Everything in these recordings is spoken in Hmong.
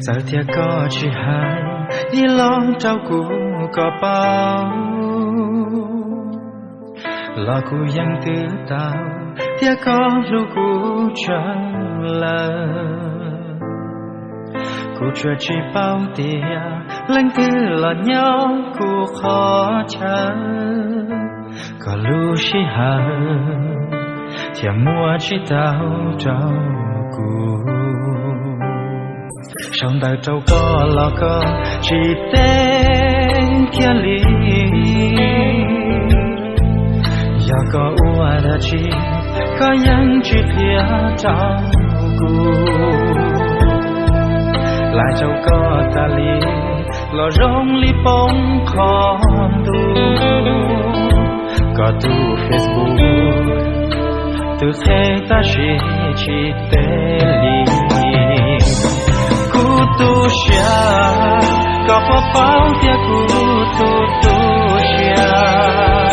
Txawm tias koj tsis hais ib los rau kuv kom paub, los kuv yeej twb tau tias koj hlub kuv tsawg lawm. Kuv tsuas tsis paub tias leej twg los nyob kuv qhov chaw, kom lub sij hawm thiaj muaj tsis tau rau kuv. Sau ntawv rau koj los koj tsis teb kiag li. Yog koj ua dab tsi koj yeej tsis qhia rau kuv. Hais rau koj tas li los zoo li poob qhov ntuj. Koj tus Facebook twb qheb tab sis tsis teb li. Kuv tu siab koj puas paub tias kuv tu tu siab.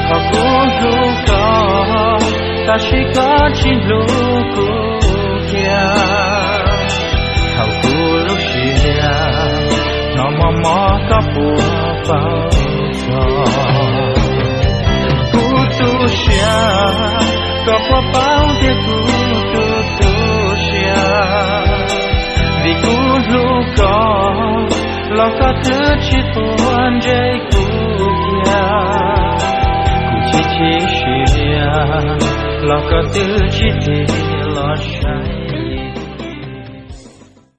Qhov kuv hlub koj tab sis koj tsis hlub kuv kiag. Thaum kuv lub siab hnov mos mos koj puas paub txog. Kuv tu siab koj puas paub tias kuv tu tu siab. Vim kuv hlub koj los koj twb tsis quav ntsej kuv kiag. Kuv chim chim siab los koj twb tsis tig los saib.